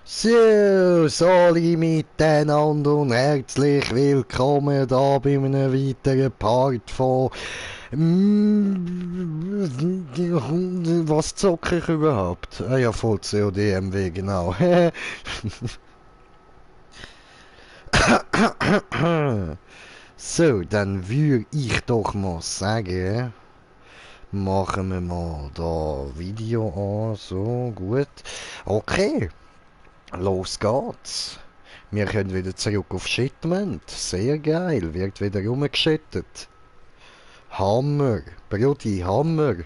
So, alle miteinander und herzlich willkommen da bei einem weiteren Part von was zocke ich überhaupt? Ah ja, voll COD-MW, genau. So, dann würde ich doch mal sagen, machen wir mal da Video an, so, gut. Okay, los geht's. Wir können wieder zurück auf Shipment. Sehr geil, wird wieder rumgeschittet. Hammer, Brudi, Hammer.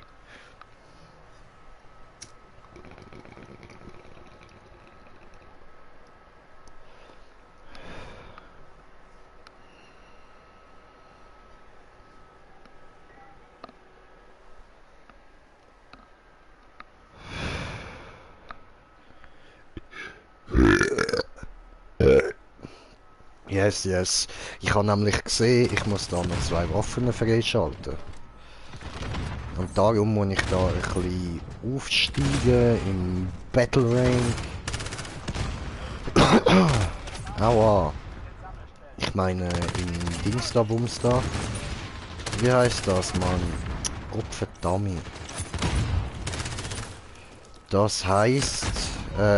Yes, yes. Ich habe nämlich gesehen, ich muss da noch 2 Waffen freischalten. Und darum muss ich da ein bisschen aufsteigen im Battle Rank. Aua. Ich meine, im Dings da, Bums da. Wie heißt das, Mann? Gott verdammt. Das heißt,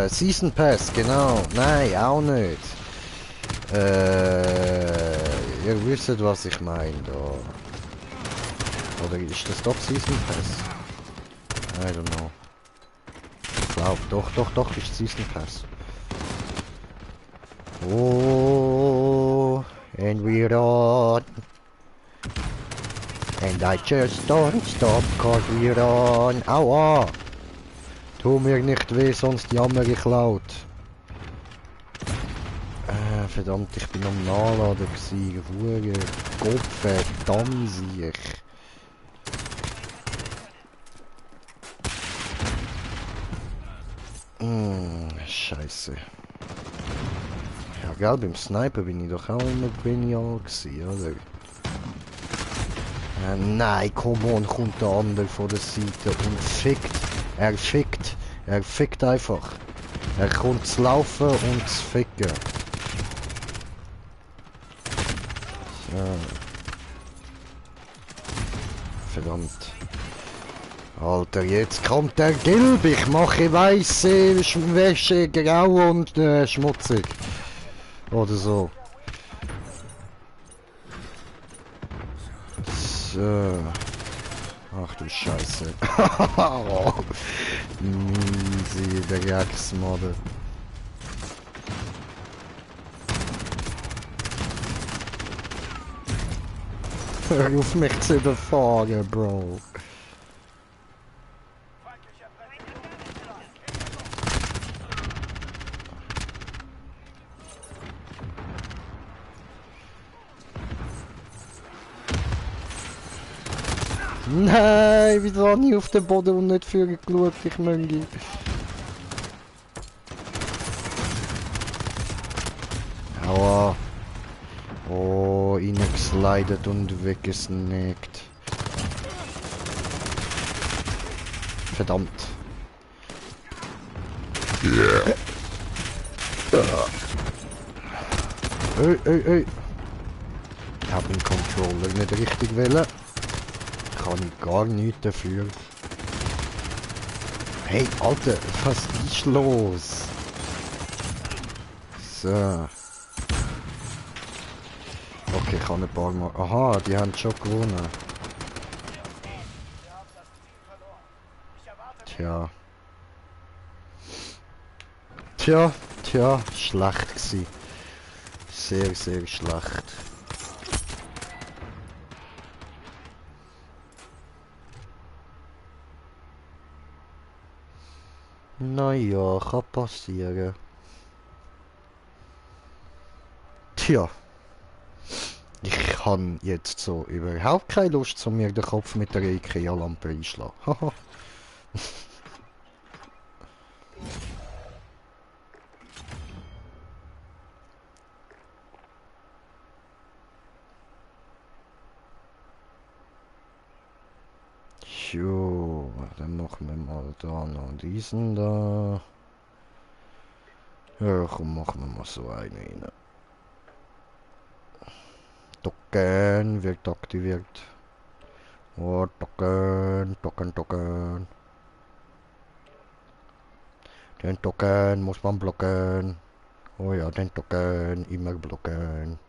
Season Pass, genau. Nein, auch nicht. Ihr wisst, was ich meine da. Oder ist das doch Season Pass? I don't know. Ich glaube, doch, ist Season Pass. Oh, and we're on. And I just don't stop, cause we're on. Aua! Tu mir nicht weh, sonst jammer ich laut. Verdammt, ich bin am Nachladen gewesen. Hure Gott verdammt sich. Scheiße. Ja, gell, beim Sniper bin ich doch auch immer genial gewesen, oder? Nein, come on, kommt der andere von der Seite und fickt. Er fickt einfach. Er kommt zu laufen und zu ficken. So. Verdammt. Alter, jetzt kommt der Gilb. Ich mache weiße Wäsche grau und schmutzig. Oder so. So. Ach du Scheiße. Easy, der Jagdmodel. Hör auf mich zu überfahren, Bro. Nein, wieso habe ich auf den Boden und nicht für geschaut, ich Möngi? Aua. Oh, reingeslidet und weggesnackt. Verdammt. Ey. Ich hab den Controller nicht richtig wählen. Kann ich gar nichts dafür. Hey, Alter, was ist los? So. Okay, ich kann ein paar Mal... Aha, die haben schon gewonnen. Tja. Tja, schlecht gewesen. Sehr, sehr schlecht. Naja, kann passieren. Tja. Ich habe jetzt so überhaupt keine Lust, mir den Kopf mit der IKEA-Lampe einschlagen. Haha. Jo, dann machen wir mal da noch diesen da. Ja, komm, machen wir mal so einen rein. Token wird aktiviert. Oh, Token, Token, Token. Den Token muss man blocken. Oh ja, den Token immer blocken.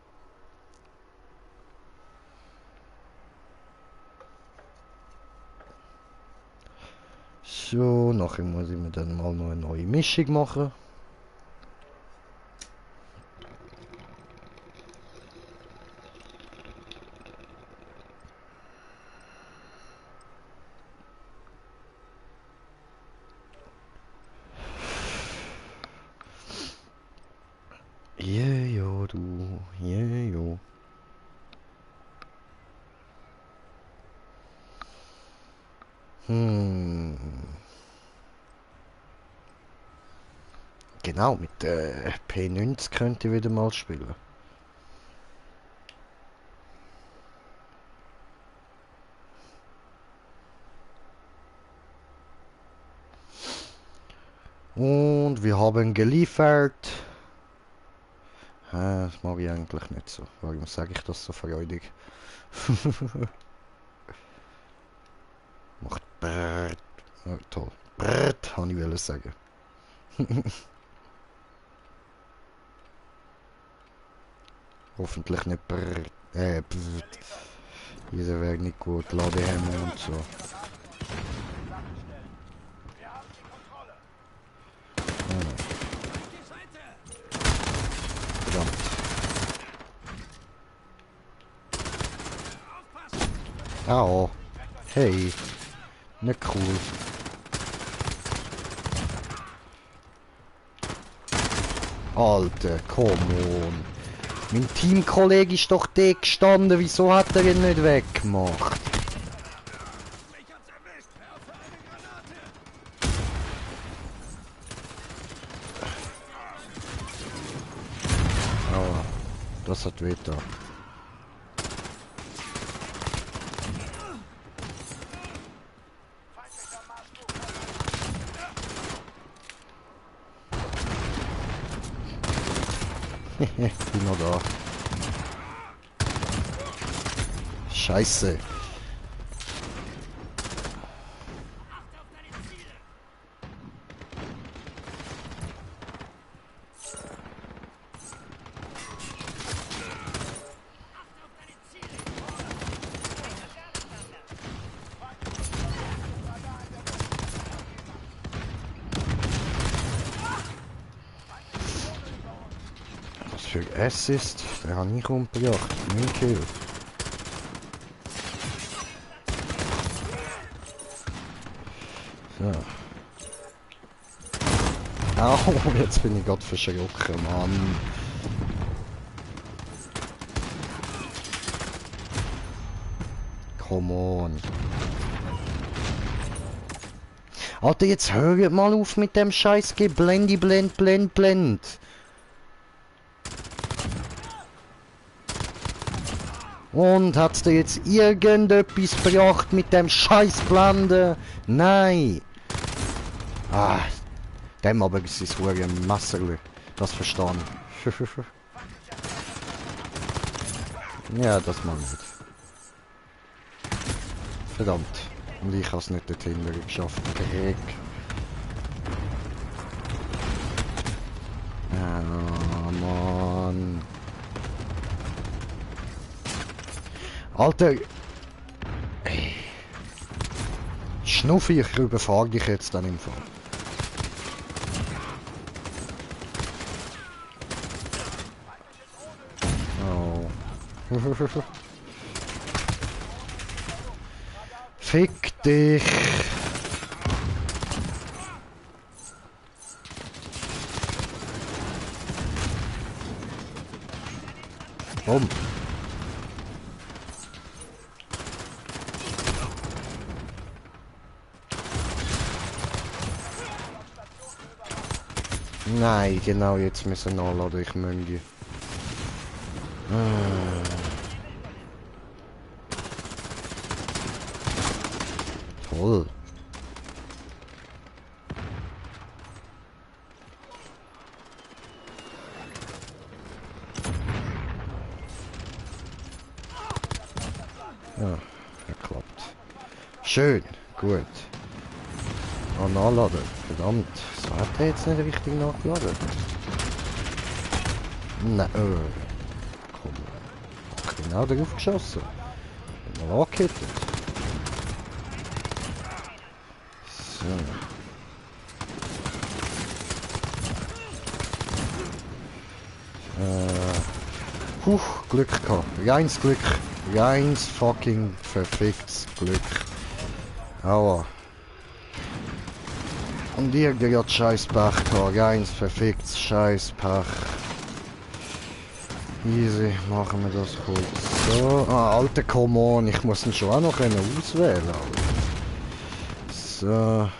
So, nachher muss ich mir dann mal noch eine neue Mischung machen. Ja, du, ja. Hm. Genau, mit der P90 könnte ich wieder mal spielen. Und wir haben geliefert. Das mag ich eigentlich nicht so. Warum sage ich das so freudig? Macht Brrrt. Oh, toll. Brrrt, habe ich wollen sagen. Hoffentlich nicht Brrrt. Pfft. Dieser wäre nicht gut. Ladehemmung und so. Verdammt. Au. Hey. Nicht cool. Alter, come on. Mein Teamkollege ist doch da gestanden. Wieso hat er ihn nicht weggemacht? Aua. Das hat weh da. Ich bin noch da. Scheiße. Was für Assist? Der hat mich umgebracht. 9 Kill. So. Au, jetzt bin ich gerade verschrocken, Mann. Come on. Alter, jetzt hört mal auf mit dem Scheiß Geblendi, blend. Und hat's dir jetzt irgendetwas gebracht mit dem Scheiß Blenden? Nein. Ah, dem aber ist es wohl ein Messerli. Das verstehen. Ja, das mal nicht. Verdammt. Und ich hab's nicht dorthin geschafft. Dreck. Ah, Mann. Alter. Ey. Schnuffi, ich überfahre dich jetzt dann im Fall. Oh. Fick dich. Bumm. Nein, genau jetzt müssen wir nachladen, ich möge. Toll. Ja, geklappt. Schön, gut. Ah, nachladen. Verdammt, das hat er jetzt nicht richtig nachgeladen. Nein, komm. Genau darauf geschossen. Mal angehittet. So. Glück gehabt. Reins Glück. Reins fucking verficktes Glück. Aua. Und irgendwie hat scheiß Pech gehabt. Reins verficktes scheiß Pech. Easy, machen wir das kurz. So. Ah, alter, come on. Ich muss ihn schon auch noch auswählen. Alter. So.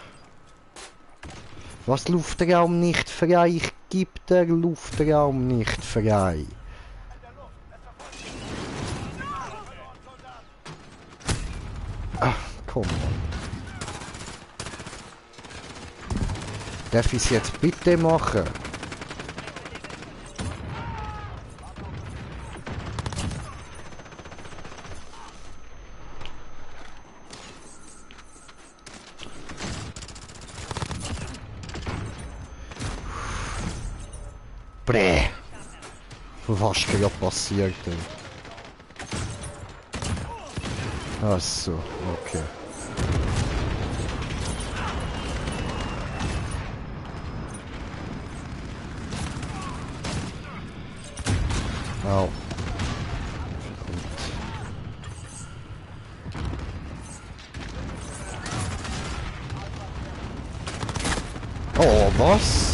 Was Luftraum nicht frei? Ich gebe der Luftraum nicht frei. Ah, komm. Darf ich es jetzt bitte machen? Bräh! Was ist gerade passiert denn? Ach so, okay. Au. Oh, was?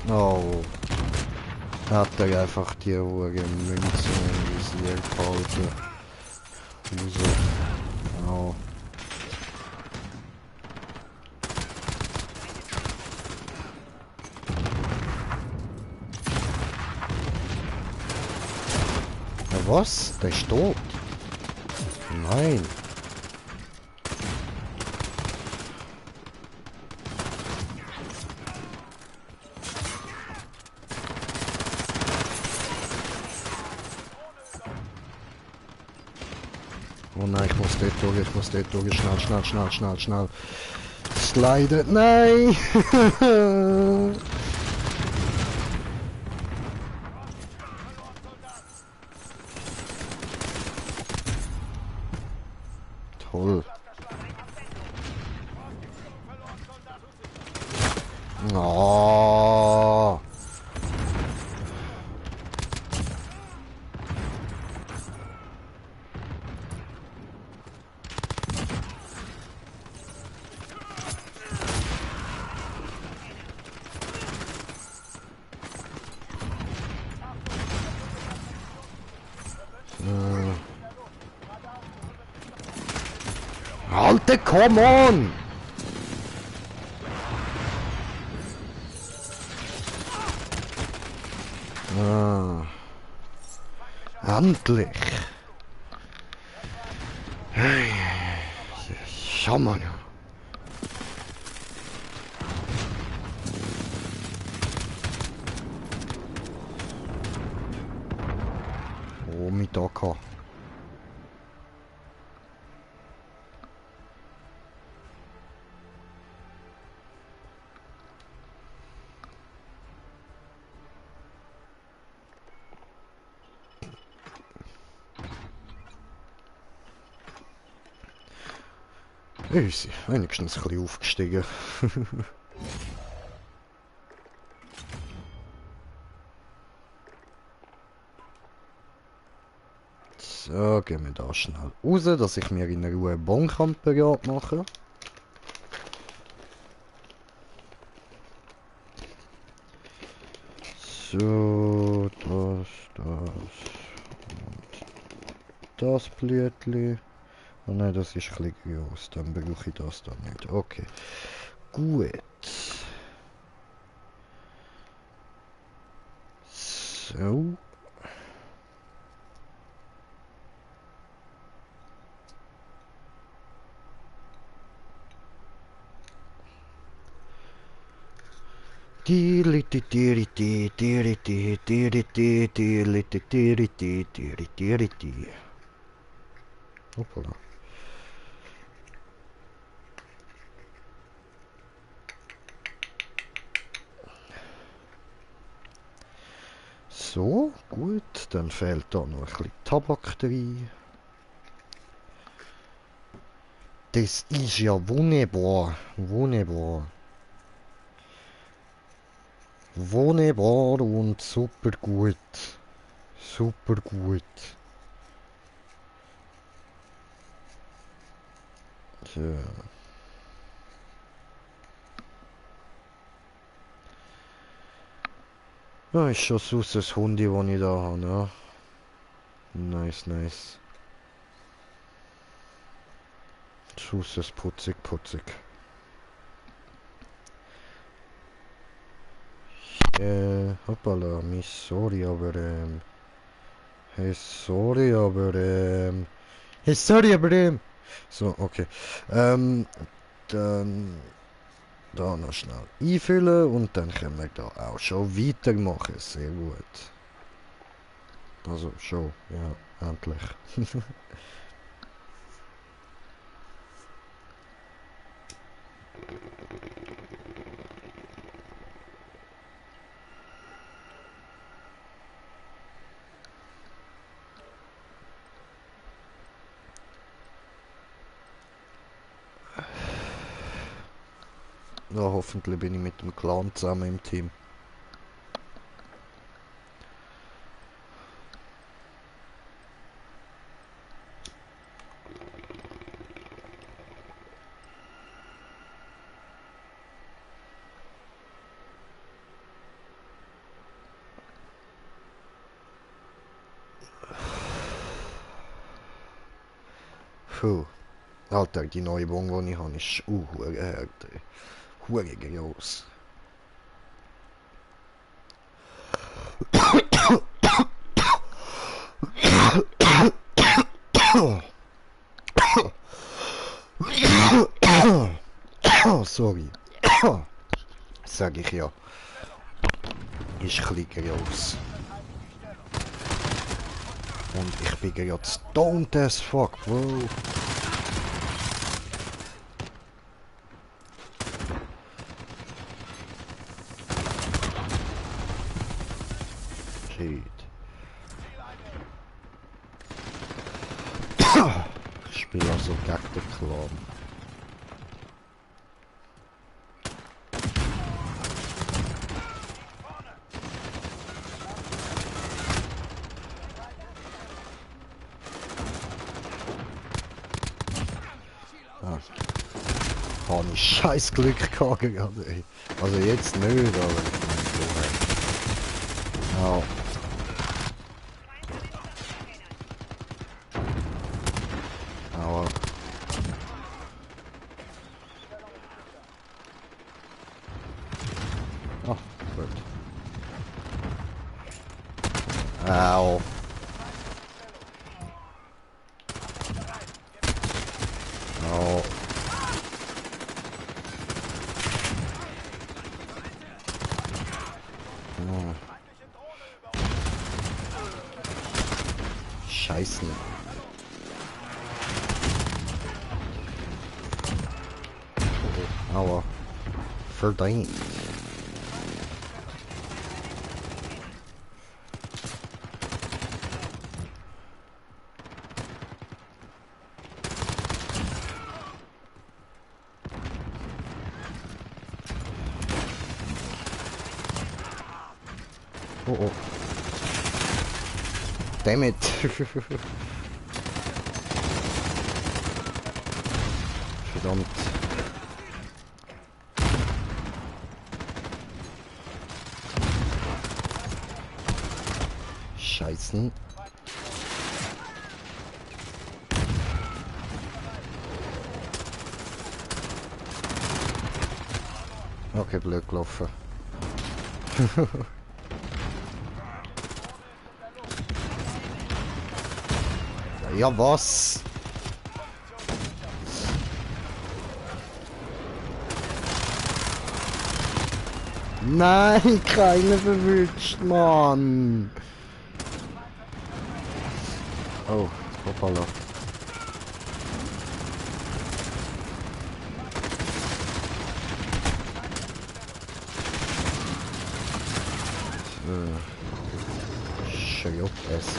Oh. Hat er einfach die hohe Münze im Visier gehalten. Raus. Oh. Ja, was? Der ist tot? Nein. Oh nein, ich muss dort durch, ich muss dort durch. Schnell, schnell, schnell, schnell, schnell. Slide. Nein! Toll. Oh. Alter, come on! Ah. Endlich! Hey. Schau mal. Oh, mit AK. Easy, wenigstens ein bisschen aufgestiegen. So, gehen wir da schnell raus, dass ich mir in Ruhe Bonkamperat mache. So, das Blütli. Oh nein, das ist ein bisschen groß, dann brauche ich das dann nicht. Okay, gut. So. Hoppala. So, gut, dann fehlt da noch ein bisschen Tabak drin. Das ist ja wunderbar, wunderbar. Wunderbar und super gut. Super gut. So. Ja, ist schon süß das Hundi, das ich da habe, ja. Nice, nice. Süßes, putzig, putzig. Hoppala, sorry, aber hey, sorry, aber hey, sorry, aber so, okay. Dann da noch schnell einfüllen und dann können wir da auch schon weitermachen. Sehr gut. Also schon, ja, endlich. Ja, hoffentlich bin ich mit dem Clan zusammen im Team. Puh. Alter, die neue Bongo, die ich habe, ist hure groß. Sorry. Sag ich ja. Ist ein bisschen groß. Und ich bin gerade stoned as fuck, wow. Shit. Ich spiele also gegen den Clan. Habe ich scheiß Glück gehabt gerade, ey. Also jetzt nicht, aber ja. Aber ach, gut. Au. Au. Oh. Scheiße. Aua. Verdient. Oh oh. Damn it. Verdammt. Scheißen. Okay, blöd gelaufen. Ja, was? Nein, keiner verwünscht, Mann. Oh, hoppala. Schön, es ist.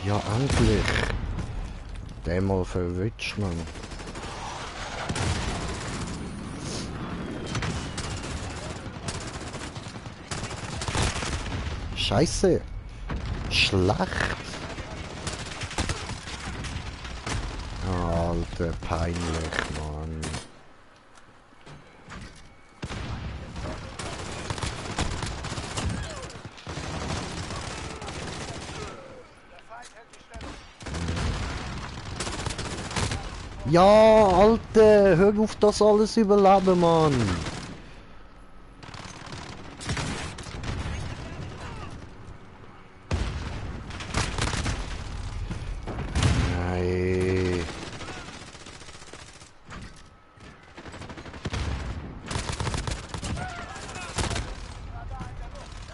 Ja, endlich. Den mal verwünscht, man. Scheiße. Schlecht. Alter, peinlich, Mann. Ja, Alter, hör auf das alles überleben, Mann. Nein.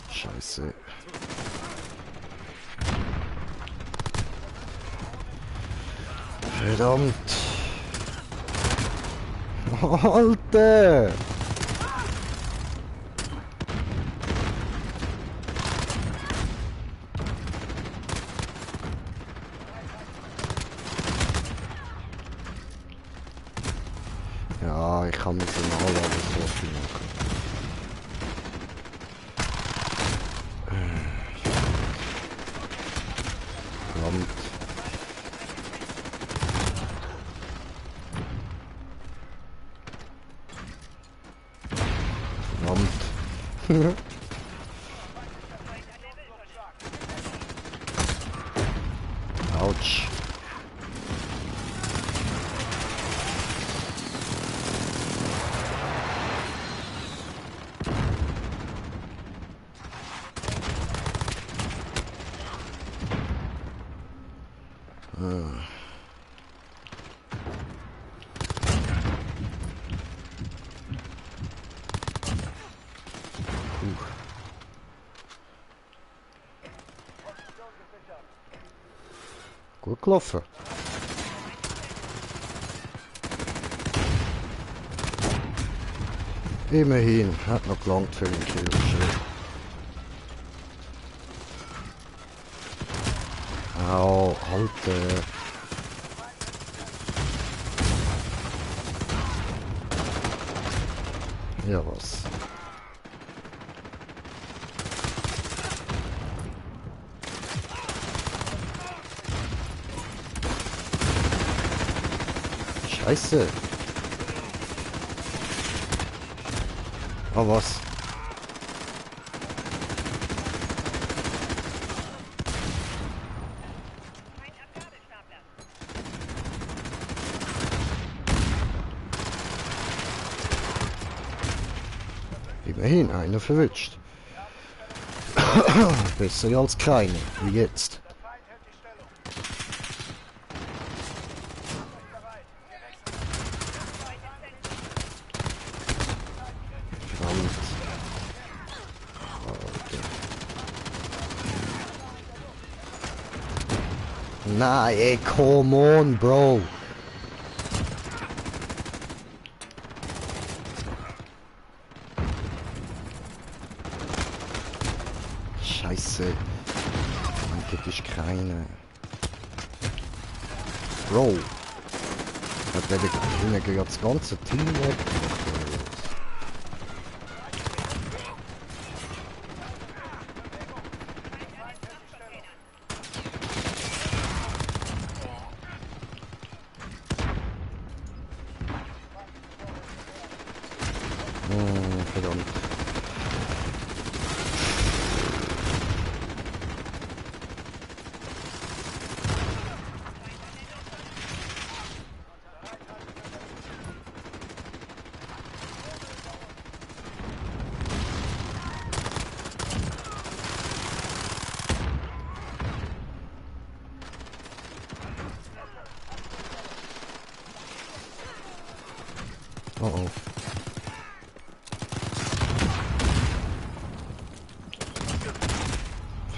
Scheiße. Verdammt. Alter. Ja, ich kann mir so nachladen, was ich machen. Verdammt. Verdammt. Autsch. Gut gelaufen. Immerhin, hat noch gelangt für den Kill. Schön. Au, Alter. Ja, was? Scheiße. Oh, was? Immerhin, einer verwünscht. Besser als keine, wie jetzt. Verdammt. Nein, ey, come on, Bro. Scheiße. Das ist keine. Bro. Hat der gerade das ganze Team weg? Verdammt.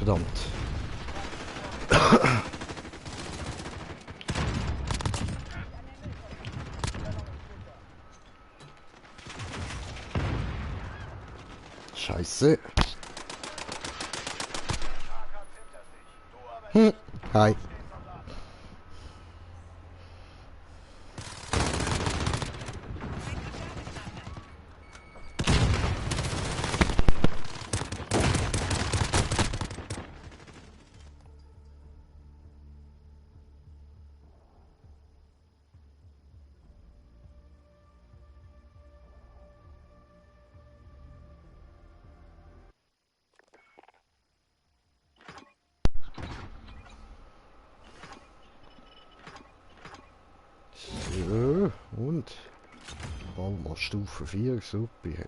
Verdammt. Scheiße. Hi. So, und? Bald mal Stufe 4, super. Hey.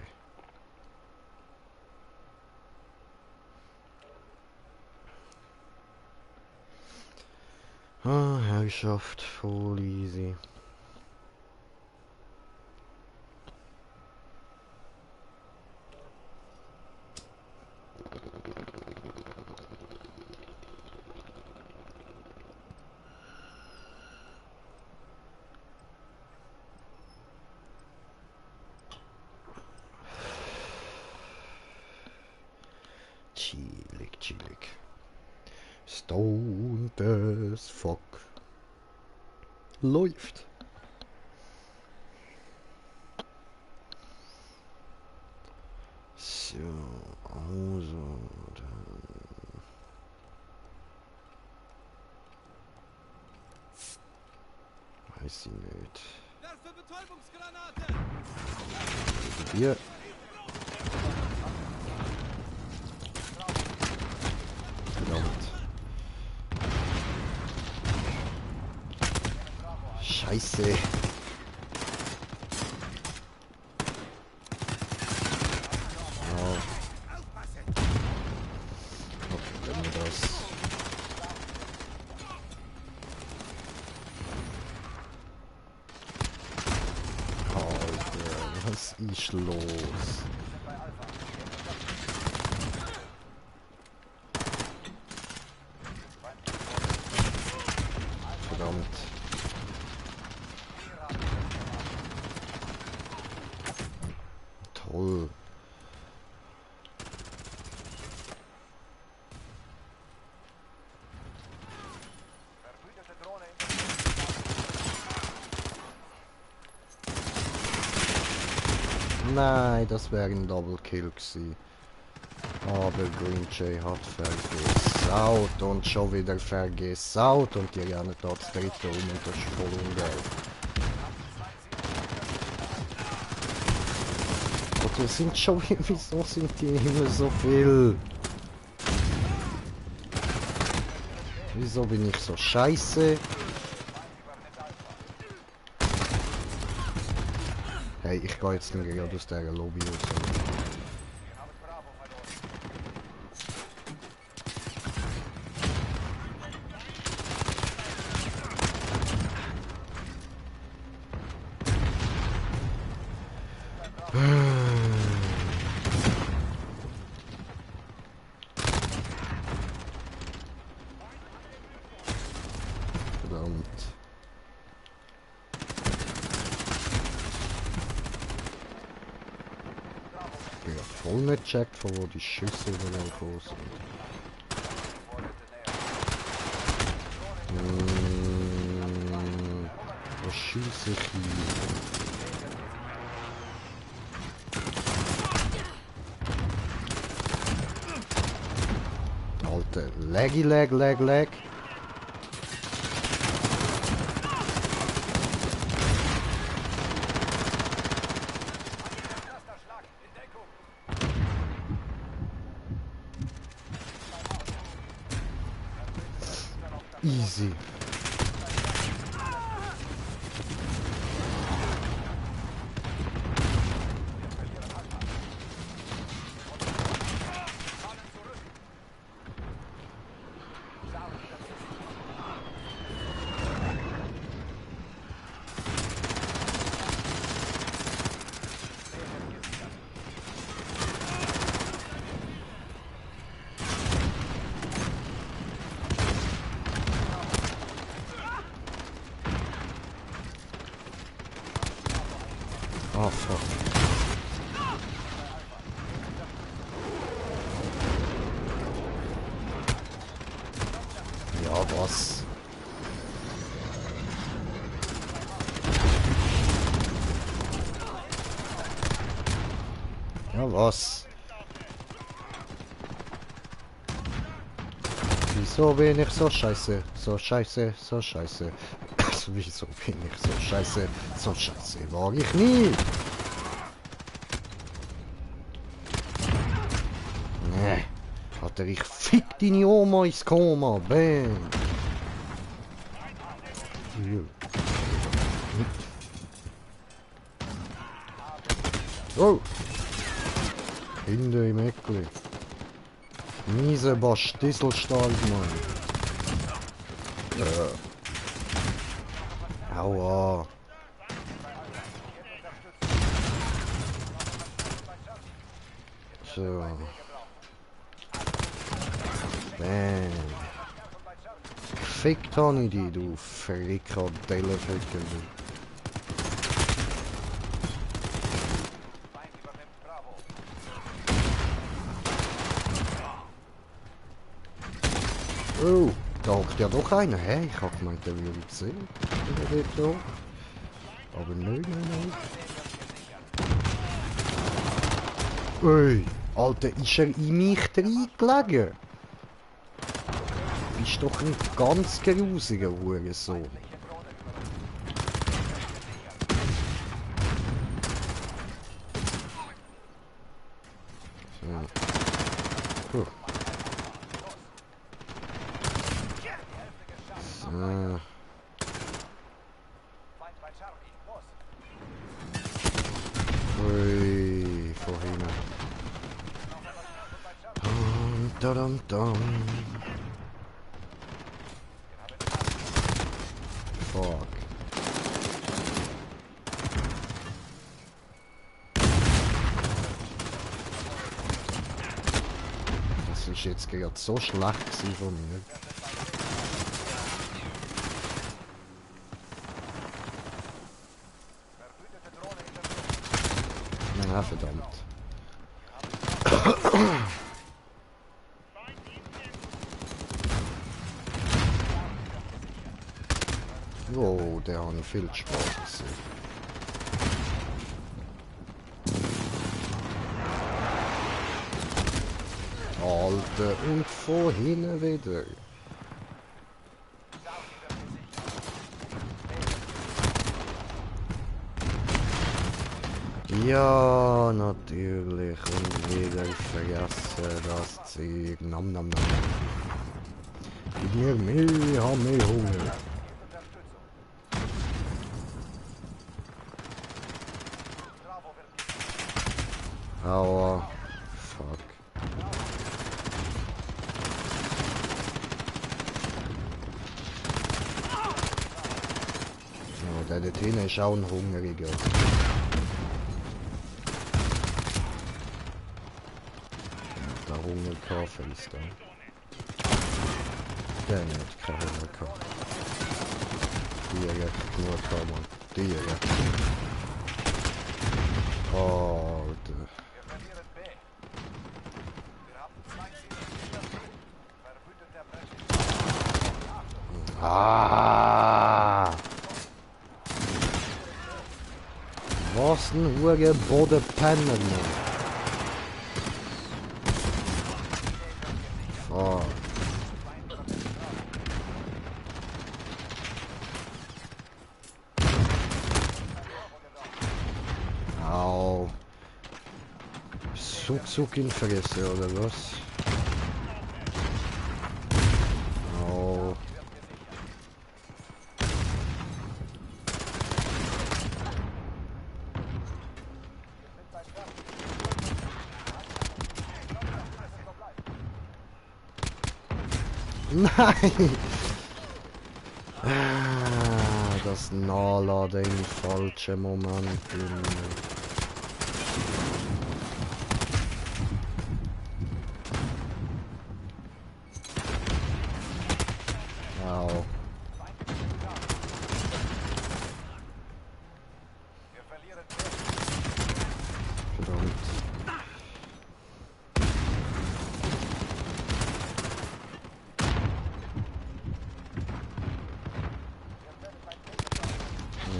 Ah, Herrschaft, voll easy. Chillig, chillig. Stoned as fuck. Läuft. So, also, dann... Weiß ich nicht. Werfe Betäubungsgranate! Hier. Verdammt. Scheiße. Was ist los? Verdammt. Toll. Nein, das wäre ein Double Kill gewesen. Aber Green Jay hat vergesaut und schon wieder vergesaut und die rennen da das dritte um und das ist voll ungeil. Oder sind schon, wieso sind die immer so viel? Wieso bin ich so scheiße? Hey, ich gehe jetzt nicht gerade aus dieser Lobby raus. Verdammt. Ich bin voll nicht gecheckt, von wo die Schüsse überall gekommen sind. Was schieße ich hier? Alter, laggy lag. Easy. Ah, fuck. Ja, was? Ja, was? Wieso bin ich so scheiße? So scheiße, so scheiße. Wieso bin ich so scheiße? So scheiße war ich nie. Nee. Alter, ich fick deine Oma ins Koma. Bam. Oh. Kinder im Eckli. Miese Bastisselstahl, Mann. Aua. So. Bam. Gefickt habe ich dich, du Frikadellenficker. Oh, da hockt ja doch einer. Hä? Ich hab gemeint, der würde gesehen. Aber nein, nein, nein. Ey, Alter, ist er in mich reingelegen? Ist doch nicht ganz grusiger Hurensohn. So. So. Ui, von hinten. Dum, dum. Fuck. Das ist jetzt gerade so schlecht gewesen von mir. Na, verdammt. Oh, der hat viel Spaß gesehen. Alter, und von hinten wieder. Ja, natürlich. Und wieder vergessen das Zeug. Nam, nam, nam. Gib mir mehr, hab mehr Hunger. Aua. Fuck. Oh, der dort hinten ist auch ein Hungriger. Der Hungerkaffee ist da. Der hat keinen Hunger gehabt. Tiere, nur kann man. Tiere. Oh, Alter. Ah! Was ein hoher Bodenpenner, Mann. Fuck. Au. Suck in Fresse, oder was? Au. Nein! Ah, das Nachladen im falschen Moment. Au. Verdammt.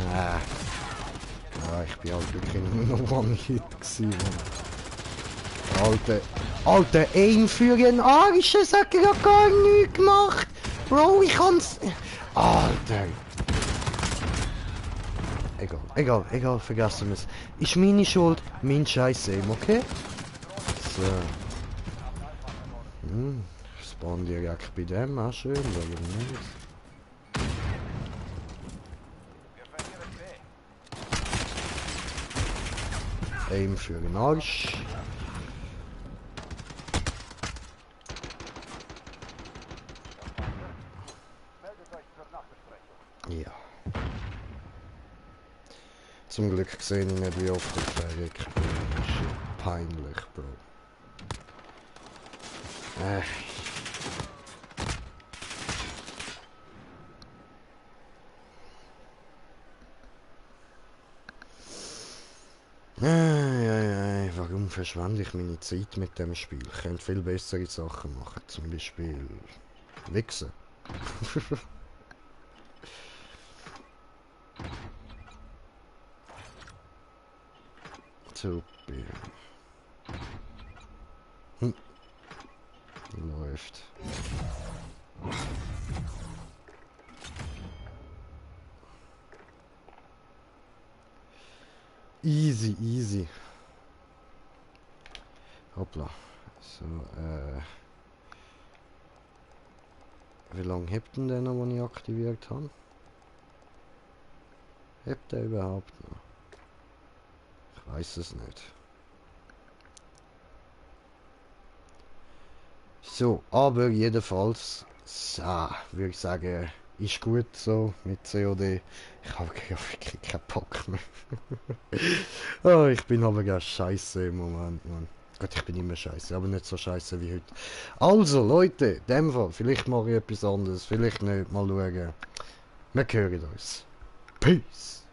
Ja. Ja, ich bin halt wirklich nur noch One-Hit gewesen. Alter, Aim für den Arsch, das hat ja gar nichts gemacht. Bro, ich kann's... Alter. Egal, vergessen wir es. Ist meine Schuld, mein Scheiß-Aim, okay? So. Spawn direkt bei dem, auch schön, warum nicht? Aim für den Arsch. Ja. Zum Glück sehe ich nicht, wie oft ich verreckt bin. Das ist ja peinlich, Bro. Warum verschwende ich meine Zeit mit dem Spiel? Ich könnte viel bessere Sachen machen. Zum Beispiel... Wichsen. Super. Läuft. Easy. Hoppla. So, wie lange hebt denn der noch, den ich aktiviert habe? Hebt der überhaupt noch? Ich weiß es nicht. So, aber jedenfalls, so, würde ich sagen, ist gut so mit COD. Ich habe wirklich keinen Bock mehr. Oh, ich bin aber gar scheiße im Moment, Mann. Gott, ich bin immer scheiße, aber nicht so scheiße wie heute. Also, Leute, in dem Fall, vielleicht mache ich etwas anderes, vielleicht nicht, mal schauen. Wir hören uns. Peace!